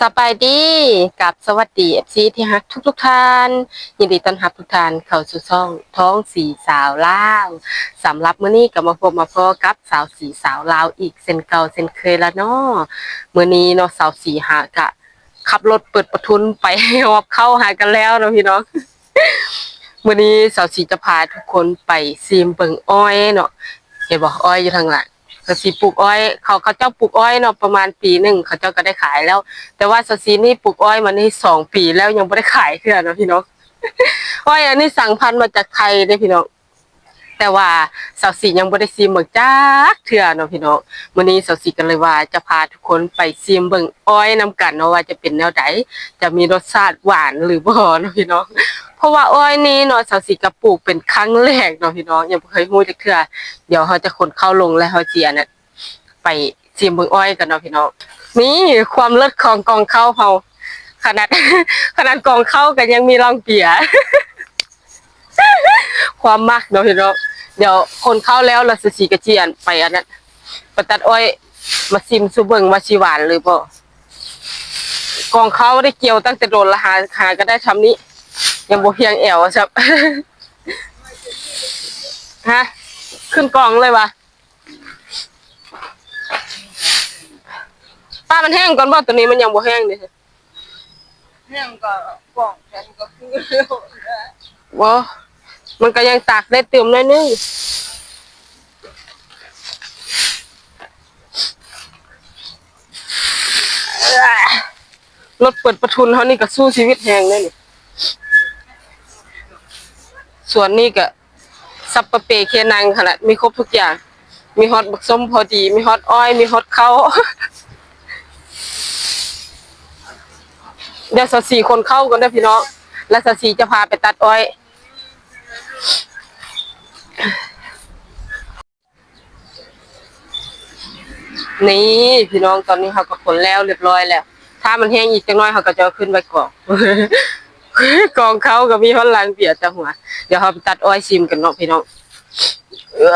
ສະບາຍດີ ກັບສະຫວັດດີ ເອັຟຊີ ທີ່ຮັກທຸກໆທ່ານ. ຍິນດີຕ້ອນຮັບທຸກທ່ານເຂົ້າສູ່ຊ່ອງທອງສີສາວລາວ. ສຳລັບມື້ນີ້ກໍມາພົບມາພໍ້ກັບສາວສີສາວລາວອີກເຊັ່ນເກົ່າເຊັ່ນເຄີຍລະເນາະ. ມື້ນີ້ເນາະ ສາວສີຫາກະຂັບລົດເປີດປະທຸນໄປຫອບເຂົ້າຫາກັນແລ້ວເນາະພີ່ນ້ອງ. ມື້ນີ້ສາວສີຈະພາທຸກຄົນໄປຊີມເບິ່ງອ້ອຍເນາະ. ເຫັນບໍ່ ອ້ອຍຢູ່ທາງຫຼັງ. ສາວສີປູກອ້ອຍ ເຂົາ ເຂົາເຈົ້າປູກອ້ອຍເນາະ ປະມານປີໜຶ່ງ ເຂົາເຈົ້າກໍໄດ້ຂາຍແລ້ວ. ແຕ່ວ່າສາວສີນີ້ປູກອ້ອຍມານີ້ສອງປີແລ້ວ ຍັງບໍ່ໄດ້ຂາຍເທື່ອເນາະພີ່ນ້ອງ. ອ້ອຍອັນນີ້ສັ່ງພັນມາຈາກໄທເດ້ພີ່ນ້ອງ. ແຕ່ວ່າສາວສີຍັງບໍ່ໄດ້ຊີມເບິ່ງຈັກເທື່ອເນາະພີ່ນ້ອງ. ມື້ນີ້ສາວສີກໍເລີຍວ່າຈະພາທຸກຄົນໄປຊີມເບິ່ງອ້ອຍນຳກັນເນາະ ວ່າຈະເປັນແນວໃດ ຈະມີລົດຊາດຫວານຫຼືບໍ່ເນາະພີ່ນ້ອງ. ເພາະວ່າອ້ອຍນີ້ເນາະ ສາວສີກໍປູກເປັນຄັ້ງແລກເນາະພີ່ນ້ອງ ຍັງບໍ່ເຄີຍຮູ້ຈັກເທື່ອ. ດຽວເຮົາຈະຂົນເຂົ້າລົງ ແລ້ວເຮົາຊິອັນນັ້ນ ໄປຊີມເບິ່ງອ້ອຍກັນເນາະພີ່ນ້ອງ. ນີ້ຄວາມເລີດຂອງກອງເຂົ້າເຮົາ ຂະໜາດ ຂະໜາດກອງເຂົ້າກໍຍັງມີລັງເບຍ. ຄວາມມັກເນາະພີ່ນ້ອງ. ດຽວຂົນເຂົ້າແລ້ວ ລະສາວສີກະຊິອັນໄປອັນນັ້ນ ໄປຕັດອ້ອຍມາຊີມສູ່ເບິ່ງວ່າຊິຫວານຫຼືບໍ່. ກອງເຂົ້າໄດ້ກ່ຽວຕັ້ງແຕ່ດົນລະ ຫາ ຫາກໍໄດ້ຊ່ຳນີ້ ຍັງບໍ່ພຽງແອວຊ້ຳ. ຮະ ຂຶ້ນກອງເລີຍຫວາ? ປ້າ ມັນແຫ້ງກ່ອນບໍ່? ໂຕນີ້ມັນຍັງບໍ່ແຫ້ງເດ້. ແຫ້ງກໍກອງກັນກໍຄື ບໍ່ ມັນກໍຍັງຕາກໄດ້ຕື່ມໜ້ອຍໜຶ່ງ. ລົດເປີດປະທຸນເຮົານີ້ກໍສູ້ຊີວິດແຮງເດ້ນີ້. ສວນນີ້ກໍ ສັບປະເປເຄນັງຂະໜາດ ມີຄົບທຸກຢ່າງ ມີຮອດບັກສົ້ມພໍດີ ມີຮອດອ້ອຍ ມີຮອດເຂົ້າ. ດຽວສາວສີຂົນເຂົ້າກ່ອນເດີພີ່ນ້ອງ ແລ້ວສາວສີຈະພາໄປຕັດອ້ອຍ. ນີ້ພີ່ນ້ອງ ຕອນນີ້ເຮົາກໍຂົນແລ້ວຮຽບຮ້ອຍແລ້ວ. ຖ້າມັນແຫ້ງອີກຈັກໜ້ອຍ ເຮົາກໍຈະເອົາຂຶ້ນໄວ້ກອງ. ກອງເຂົ້າກໍມີຮອດລັງເບຍຕາຫົວ. ດຽວເຮົາໄປຕັດອ້ອຍຊີມກັນເນາະພີ່ນ້ອງ. ເອີ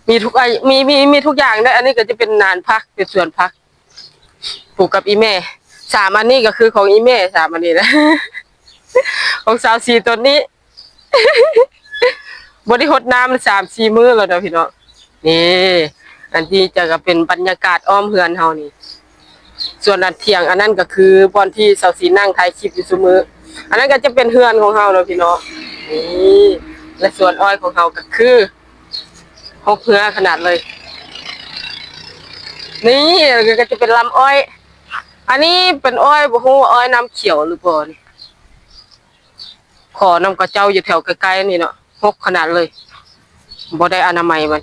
ມີທຸກ ມີ ມີ ມີທຸກຢ່າງເດ້. ອັນນີ້ກໍຈະເປັນນານຜັກ ເປັນສວນຜັກ ປູກກັບອີ່ແມ່. ສາມອັນນີ້ກໍຄືຂອງອີ່ແມ່ ສາມອັນນີ້ນະ ຂອງສາວສີຕົນນີ້. ບໍ່ໄດ້ຫົດນ້ຳສາມສີ່ມື້ແລ້ວເນາະພີ່ນ້ອງ. ນີ້ ອັນທີ່ຈະ ກໍເປັນບັນຍາກາດອ້ອມເຮືອນເຮົານີ້. ສ່ວນອັນຖຽງອັນນັ້ນກໍຄືບ່ອນທີ່ສາວສີນັ່ງຖ່າຍຄລິບຢູ່ຊຸມື້. ອັນນັ້ນກໍຈະເປັນເຮືອນຂອງເຮົາເນາະພີ່ນ້ອງ. ນີ້ ແລະສວນອ້ອຍຂອງເຮົາກໍຄື ຮົກເຮືອຂະໜາດເລີຍ. ນີ້ ກໍຈະເປັນລຳອ້ອຍ. ອັນນີ້ເປັນອ້ອຍ ບໍ່ຮູ້ວ່າອ້ອຍນ້ຳຂຽວຫຼືບໍ່ນີ້. ຂໍນຳເຂົາເຈົ້າຢູ່ແຖວໃກ້ໆນີ້ເນາະ ຮົກຂະໜາດເລີຍ. ບໍ່ໄດ້ອະນາໄມມັນ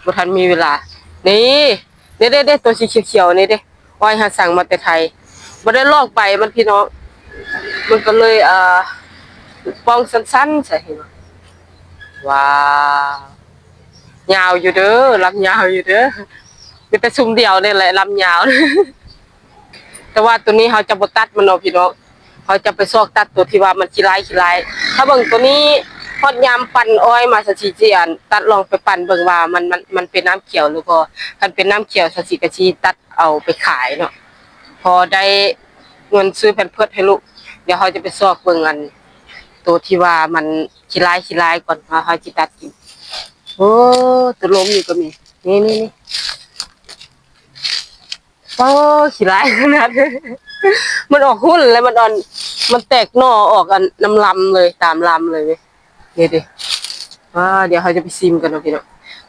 ບໍ່ທັນມີເວລາ. ນີ້ ເດ້ໆໆ ໂຕສີຂຽວໆນີ້ເດ້ ອ້ອຍຫາສັ່ງມາແຕ່ໄທ. ບໍ່ໄດ້ລອກໃບມັນພີ່ນ້ອງ ມັນກໍເລີຍ ເອີ ປ່ອງສັ້ນໆ ໃສ່ເຫັນບໍ່. ວ້າວ ຍາວຢູ່ເດີ ລຳຍາວຢູ່ເດີ. ມີແຕ່ຊຸມດຽວນີ້ແຫຼະລຳຍາວ. ແຕ່ວ່າໂຕນີ້ເຮົາຈະບໍ່ຕັດມັນເນາະພີ່ນ້ອງ ເຮົາຈະໄປຊອກຕັດໂຕທີ່ວ່າມັນຂີ້ລ້າຍຂີ້ລ້າຍ. ຖ້າເບິ່ງໂຕນີ້ ຮອດຍາມປັ່ນອ້ອຍມາ ສາວສີຊິອັນ ຕັດລອງໄປປັ່ນເບິ່ງວ່າມັນ ມັນ ມັນເປັນນ້ຳຂຽວຫຼືບໍ່. ຄັນເປັນນ້ຳຂຽວ ສາວສີກໍຊິຕັດເອົາໄປຂາຍເນາະ ພໍໄດ້ເງິນຊື້ແພມເພີດໃຫ້ລູກ. ດຽວເຮົາຈະໄປຊອກເບິ່ງອັນ ໂຕທີ່ວ່າມັນຂີ້ລ້າຍຂີ້ລ້າຍກ່ອນ ວ່າເຮົາຊິຕັດກິນ. ໂອ້ ໂຕລົມຢູ່ກໍມີ ນີ້ໆໆ. ໂອ້ ຂີ້ຮ້າຍຂະໜາດ ມັນອອກຮຸ່ນແລ້ວ ມັນອ່ອນ ມັນແຕກໜໍ່ອອກອັນນຳລຳເລີຍ ຕາມລຳເລີຍເວີຍ. ນີ້ເດ້ ອ່າ ດຽວເຮົາຈະໄປຊີມກັນເນາະພີ່ນ້ອງ.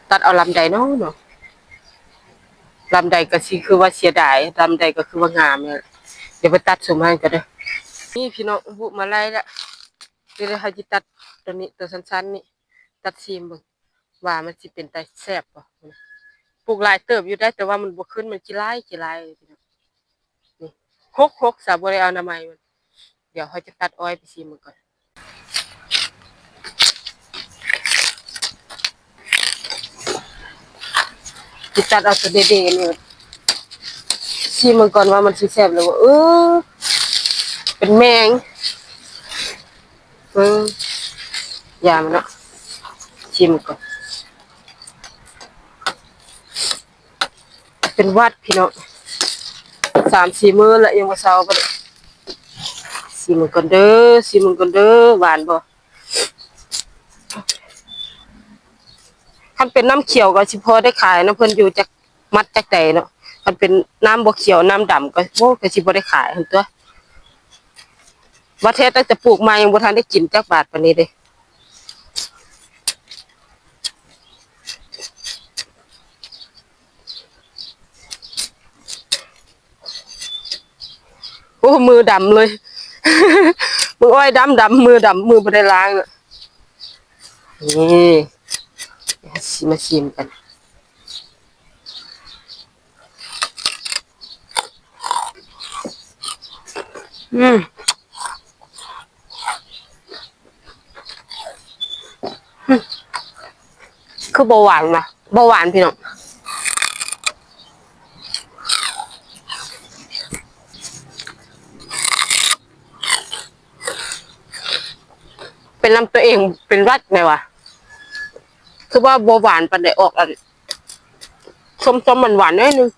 ຕັດເອົາລຳໃດເນາະ ເນາະ ລຳໃດກໍຊິຄືວ່າເສຍດາຍ ລຳໃດກໍຄືວ່າງາມ. ດຽວໄປຕັດຊຸມຫັ້ນກ່ອນເດີ. ນີ້ພີ່ນ້ອງ ບຸມາໄລ່ລະ. ດຽວເຮົາຊິຕັດໂຕນີ້ ໂຕສັ້ນໆນີ້ ຕັດຊີມເບິ່ງ ວ່າມັນຊິເປັນຕາແຊບບໍ່. ປູກຫຼາຍເຕີບຢູ່ໄດ໋ ແຕ່ວ່າມັນບໍ່ຂຶ້ນ ມັນຂີ້ຮ້າຍຂີ້ຮ້າຍ. ນີ້ ຮົກໆ ສາບໍ່ໄດ້ອະນາໄມມັນ. ດຽວເຮົາຈະຕັດອ້ອຍໄປຊີມເບິ່ງກ່ອນ. ຊິຕັດເອົາໂຕເດໆນີ້ ຊີມເບິ່ງກ່ອນວ່າມັນຊິແຊບຫຼືບໍ່. ເອີ ເປັນແມງ. ເອີ ຢ່າມັນເນາະ ຊີມກ່ອນ. ເປັນຫວັດພີ່ນ້ອງ. ສາມສີ່ມື້ແລ້ວ ຍັງບໍ່ເຊົາປານໃດ. ຊີມເບິ່ງກ່ອນເດີ ຊີມເບິ່ງກ່ອນເດີ ຫວານບໍ່? ຄັນເປັນນ້ຳຂຽວກໍຊິພໍໄດ້ຂາຍນຳເພິ່ນຢູ່ ຈັກມັດຈັກໃດເນາະ. ຄັນເປັນນ້ຳບໍ່ຂຽວ ນ້ຳດຳກໍ ໂອ້ ກໍຊິບໍ່ໄດ້ຂາຍຫັ້ນຕົວະ. ວ່າແທ້ ຕັ້ງແຕ່ປູກມາຍັງບໍ່ທັນໄດ້ກິນຈັກບາດປານນີ້ເດ້. ໂອ້ ມືດຳເລີຍ ເບິ່ງອ້ອຍດຳໆ ມືດຳ ມືບໍ່ໄດ້ລ້າງ. ນີ້ ຊິມາຊີມກັນ. ອືມ ຄືບໍ່ຫວານນະ ບໍ່ຫວານພີ່ນ້ອງ. ເປັນນຳຕົວເອງ ເປັນຫວັດແດ່ຫວາ ຄືວ່າບໍ່ຫວານປານໃດ ອອກອັນ ສົ້ມໆ ຫວານໆ ໜ້ອຍໜຶ່ງ.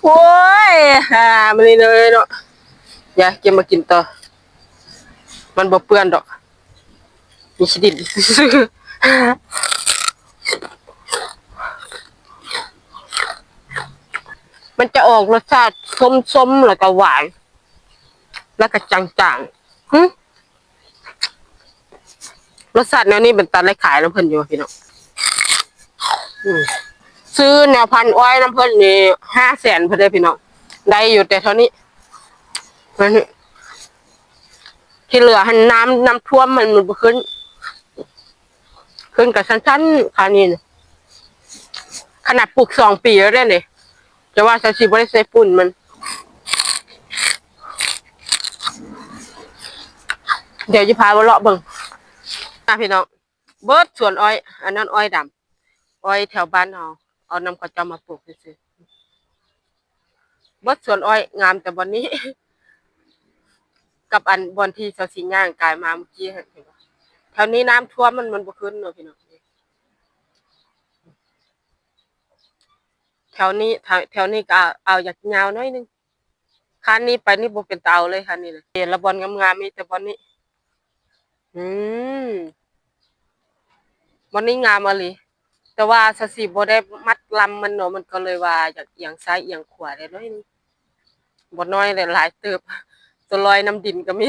ໂອ້ຍ ຫາ ມື້ນີ້ເນາະ ຢ່າ ເກັບມາກິນຕໍ່ ມັນບໍ່ເປື້ອນດອກ. ມີຂີ້ດິນຊື່ໆ ມັນຈະອອກລົດຊາດສົ້ມໆ ແລ້ວກໍຫວານ ແລ້ວກໍຈາງໆ. ຫຶ ລົດຊາດແນວນີ້ເປັນຕາໄດ້ຂາຍນຳເພິ່ນຢູ່ພີ່ນ້ອງ. ອືມ ຊື້ແນວພັນອ້ອຍນຳເພິ່ນນີ້ຫ້າແສນພຸ້ນເດ້ພີ່ນ້ອງ ໄດ້ຢູ່ແຕ່ເທົ່ານີ້. ທີ່ເຫຼືອຫັ້ນ ນ້ຳ ນ້ຳຖ້ວມມັນ ມັນບໍ່ຂຶ້ນ ຂຶ້ນກໍສັ້ນໆ ຄາວນີ້ນະ. ຂະໜາດປູກສອງປີແລ້ວເດ້ນີ້ ແຕ່ວ່າຊາວຊີບໍ່ໄດ້ໃສ່ຝຸ່ນມັນ. ດຽວຈະພາມາເລາະເບິ່ງນະພີ່ນ້ອງ. ເບິດສວນອ້ອຍ ອັນນັ້ນອ້ອຍດຳ ອ້ອຍແຖວບ້ານເຮົາ ເອົານຳເຂົາເຈົ້າມາປູກຊື່ໆ. ເບິດສວນອ້ອຍ ງາມແຕ່ບ່ອນນີ້ ກັບອັນບ່ອນທີ່ຊາວສີຍ່າງກາຍມາເມື່ອກີ້ຫັ້ນ ເຫັນບໍ່? ແຖວນີ້ນ້ຳຖ້ວມ ມັນ ມັນບໍ່ຂຶ້ນເນາະພີ່ນ້ອງ. ແຖວນີ້ ແຖວ ແຖວນີ້ກໍເອົາ ເອົາຢາກຍາວໜ້ອຍໜຶ່ງ. ຄັນນີ້ໄປນີ້ບໍ່ເປັນຕາເອົາເລີຍ ຄັນນີ້ນະ. ເຫັນລະບ່ອນງາມໆ ມີແຕ່ບ່ອນນີ້. ອືມ ບ່ອນນີ້ງາມອີ່ຫຼີ ແຕ່ວ່າຊາວສີບໍ່ໄດ້ມັດລຳມັນເນາະ ມັນກໍເລີຍວ່າຢາກອຽງຊ້າຍອຽງຂວາໄດ້ໜ້ອຍໜຶ່ງ. ບໍ່ໜ້ອຍເດ້ ຫຼາຍເຕີບ ຕົວລອຍນ້ຳດິນກໍມີ.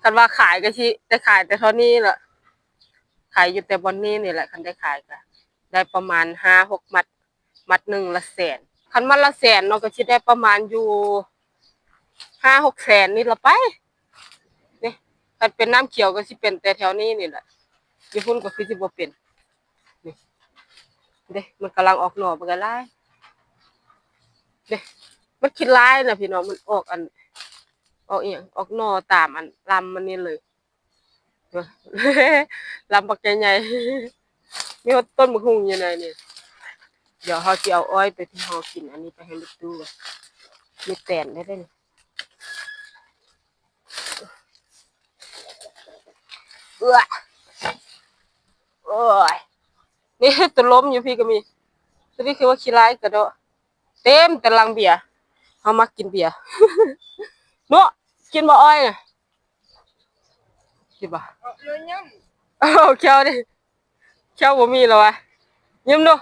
ຄັນວ່າຂາຍກໍຊິໄດ້ຂາຍແຕ່ເທົ່ານີ້ລະ ຂາຍຢູ່ແຕ່ບ່ອນນີ້ນີ້ແຫຼະ. ຄັນໄດ້ຂາຍກໍໄດ້ປະມານຫ້າຫົກມັດ ມັດໜຶ່ງລະແສນ. ຄັນມັດລະແສນເນາະ ກໍຊິໄດ້ປະມານຢູ່ຫ້າຫົກແສນນີ້ລະໄປ. ນີ້ ຄັນເປັນນ້ຳຂຽວກໍຊິເປັນແຕ່ແຖວນີ້ນີ້ແຫຼະ ຢູ່ພຸ້ນກໍຄືຊິບໍ່ເປັນ. ນີ້ເດ້ ມັນກຳລັງອອກໜໍ່ ມັນກໍຫຼາຍເດ້. ມັນຂີ້ລ້າຍນະພີ່ນ້ອງ ມັນອອກອັນ ອອກອີ່ຫຍັງ ອອກໜໍ່ຕາມອັນລຳມັນນີ້ເລີຍ. ລຳບັກໃຫຍ່ໆ ມີຮອດຕົ້ນບັກຫຸ່ງຢູ່ໃນນີ້. ດຽວເຮົາຊິເອົາອ້ອຍໂຕທີ່ເຮົາກິນອັນນີ້ໄປໃຫ້ລູກຕູ້ກ່ອນ. ມີແຕນໄດ້ເດ້ນີ້. ເອີ ໂອ້ຍ ນີ້ໂຕລົມຢູ່ພີ້ກໍມີ. ໂຕນີ້ຄືວ່າຂີ້ລ້າຍກະເດາະ ເຕັມແຕ່ລັງເບຍ. ເຮົາມັກກິນເບຍເນາະ. ກິນບໍ່ອ້ອຍນະ? ກິນບໍ່? ເອົາ ເອົາ ເອົາ ຂຽວດິ ຂຽວບໍ່ມີແລ້ວວະ. ຍິ້ມດູ.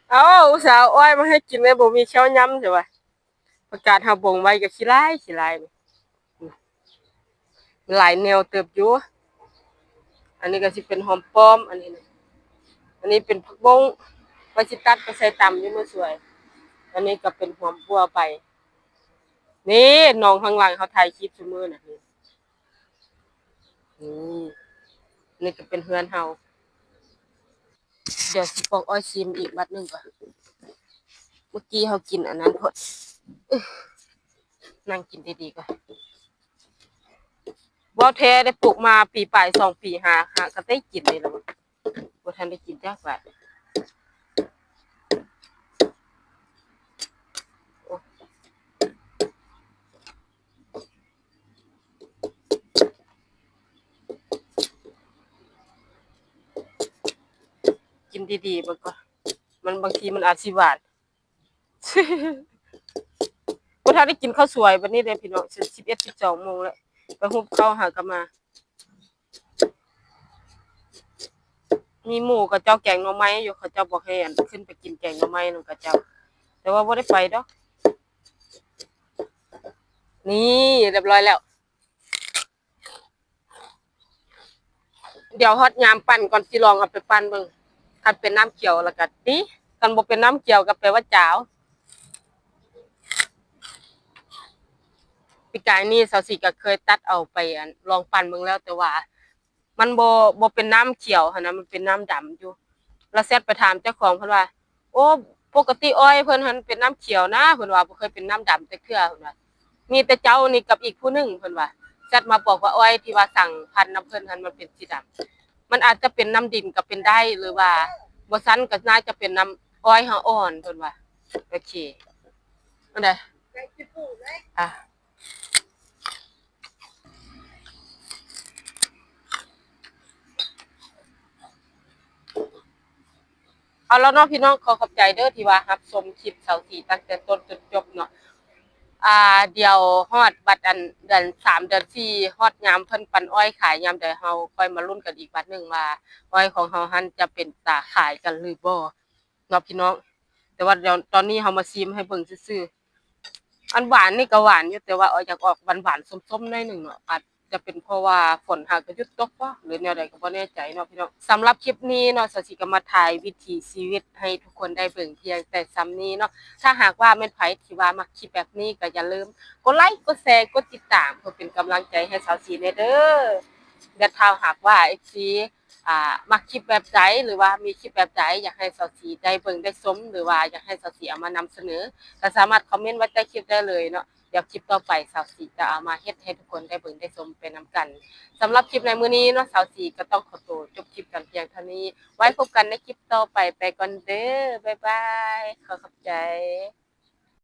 ເອົາ ອຸດສ່າເອົາອ້ອຍມາໃຫ້ກິນແລ້ວ ບໍ່ມີແຂ້ວຫຍ້ຳຊະວະ. ຜັກກາດເຮົາບົ່ງໄວ້ກໍຂີ້ລ້າຍ ຂີ້ລ້າຍນີ້. ອືມ ຫຼາຍແນວເຕີບຢູ່. ອັນນີ້ກໍຊິເປັນຫອມປ້ອມ ອັນນີ້ນະ. ອັນນີ້ເປັນຜັກບົ້ງ ວ່າຊິຕັດໄປໃສ່ຕຳຢູ່ມື້ສວຍ. ອັນນີ້ກໍເປັນຫອມບົວໃບ. ນີ້ ນ້ອງຂ້າງຫຼັງເຮົາຖ່າຍຄລິບຊຸມື້ນະ. ນີ້ ນີ້ ນີ້ກໍເປັນເຮືອນເຮົາ. ດຽວຊິປອກອ້ອຍຊີມອີກບັດໜຶ່ງກ່ອນ. ເມື່ອກີ້ເຮົາກິນອັນນັ້ນໂພດ. ນັ່ງກິນດີໆກ່ອນ. ເວົ້າແທ້ໄດ້ ປູກມາປີປາຍ ສອງປີ ຫາ ຫາກະໄດ້ກິນນີ້ລະ ບໍ່ທັນໄດ້ກິນຈັກບາດ. ໂອ້ ກິນດີໆ ເບິ່ງກ່ອນ ມັນ ບາງທີມັນອາດຊິຫວານ. ບໍ່ທັນໄດ້ກິນເຂົ້າສວຍ ບັດນີ້ເດ້ພີ່ນ້ອງ ສິບເອັດ ສິບສອງໂມງແລ້ວ ໄປຮຸບເຂົ້າຫາກະມາ. ມີໝູ່ເຂົາເຈົ້າແກງໜໍ່ໄມ້ຢູ່ ເຂົາເຈົ້າບອກໃຫ້ ອັນ ຂຶ້ນໄປກິນແກງໜໍ່ໄມ້ນຳເຂົາເຈົ້າ ແຕ່ວ່າບໍ່ໄດ້ໄປດອກ. ນີ້ ຮຽບຮ້ອຍແລ້ວ. ດຽວຮອດຍາມປັ່ນກ່ອນ ຊິລອງເອົາໄປປັ່ນເບິ່ງ. ຄັນເປັນນ້ຳຂຽວລະກະດີ ຄັນບໍ່ເປັນນ້ຳຂຽວກະແປວ່າຈາວ. ປີກາຍນີ້ສາວສີກະເຄີຍຕັດເອົາໄປ ອັນ ລອງປັ່ນເບິ່ງແລ້ວ ແຕ່ວ່າມັນບໍ່ ບໍ່ເປັນນ້ຳຂຽວຫັ້ນນະ ມັນເປັນນ້ຳດຳຢູ່. ລະແຊັດໄປຖາມເຈົ້າຂອງ ເພິ່ນວ່າ ໂອ້ ປົກກະຕິອ້ອຍເພິ່ນຫັ້ນເປັນນ້ຳຂຽວນາ ເພິ່ນວ່າ ບໍ່ເຄີຍເປັນນ້ຳດຳຈັກເທື່ອ ເພິ່ນວ່າ. ມີແຕ່ເຈົ້ານີ້ກັບອີກຜູ້ໜຶ່ງ ເພິ່ນວ່າ ແຊັດມາບອກວ່າອ້ອຍທີ່ວ່າສັ່ງພັນນຳເພິ່ນຫັ້ນ ມັນເປັນສີດຳ. ມັນອາດຈະເປັນນ້ຳດິນກະເປັນໄດ້ ຫຼືວ່າບໍ່ຊັ້ນກະໜ້າຈະເປັນນ້ຳອ້ອຍເຮົາອ່ອນ ເພິ່ນວ່າ. ໂອເຄ ອັນໃດ ອ່າ ເອົາລະເນາະພີ່ນ້ອງ ຂໍຂອບໃຈເດີທີ່ວ່າຮັບຊົມຄລິບສາວສີຕັ້ງແຕ່ຕົ້ນຈົນຈົບເນາະ. ອ່າ ດຽວຮອດບັດ ອັນ ເດືອນສາມ ເດືອນສີ່ ຮອດຍາມເພິ່ນປັ່ນອ້ອຍຂາຍຍາມໃດ ເຮົາຄ່ອຍມາລຸ້ນກັນອີກບັດໜຶ່ງວ່າ ອ້ອຍຂອງເຮົາຫັ້ນຈະເປັນຕາຂາຍກັນຫຼືບໍ່ເນາະພີ່ນ້ອງ. ແຕ່ວ່າດຽວຕອນນີ້ເຮົາມາຊີມໃຫ້ເບິ່ງຊື່ໆ. ອັນຫວານນີ້ກະຫວານຢູ່ ແຕ່ວ່າອອກ ຢາກອອກຫວານໆ ສົ້ມໆ ໜ້ອຍໜຶ່ງເນາະ ອາດຈະເປັນເພາະວ່າຝົນຫາກະຢຸດຕົກບໍ ຫຼືແນວໃດກະບໍ່ແນ່ໃຈເນາະພີ່ນ້ອງ. ສຳລັບຄລິບນີ້ເນາະ ສາວສີກະມາຖ່າຍວິຖີຊີວິດໃຫ້ທຸກຄົນໄດ້ເບິ່ງພຽງແຕ່ສ່ຳນີ້ເນາະ. ຖ້າຫາກວ່າແມ່ນໃຜທີ່ວ່າມັກຄລິບແບບນີ້ ກະຢ່າລືມກົດໄລ ກົດແຊ ກົດຕິດຕາມ ເພື່ອເປັນກຳລັງໃຈໃຫ້ສາວສີແດ່ເດີ. ແລະຖ້າຫາກວ່າເອັຟຊີ ອ່າ ມັກຄລິບແບບໃດ ຫຼືວ່າມີຄລິບແບບໃດຢາກໃຫ້ສາວສີໄດ້ເບິ່ງໄດ້ຊົມ ຫຼືວ່າຢາກໃຫ້ສາວສີເອົາມານຳສະເໜີ ກະສາມາດຄອມເມັນໄວ້ໃຕ້ຄລິບໄດ້ເລີຍເນາະ. ດຽວຄລິບຕໍ່ໄປສາວສີຈະເອົາມາເຮັດໃຫ້ທຸກຄົນໄດ້ເບິ່ງໄດ້ຊົມໄປນຳກັນ. ສຳລັບຄລິບໃນມື້ນີ້ເນາະ ສາວສີກະຕ້ອງຂໍໂຕຈົບຄລິບກັນພຽງເທົ່ານີ້. ໄວ້ພົບກັນໃນຄລິບຕໍ່ໄປ. ໄປກ່ອນເດີ ບາຍບາຍ ຂໍຂອບໃຈ.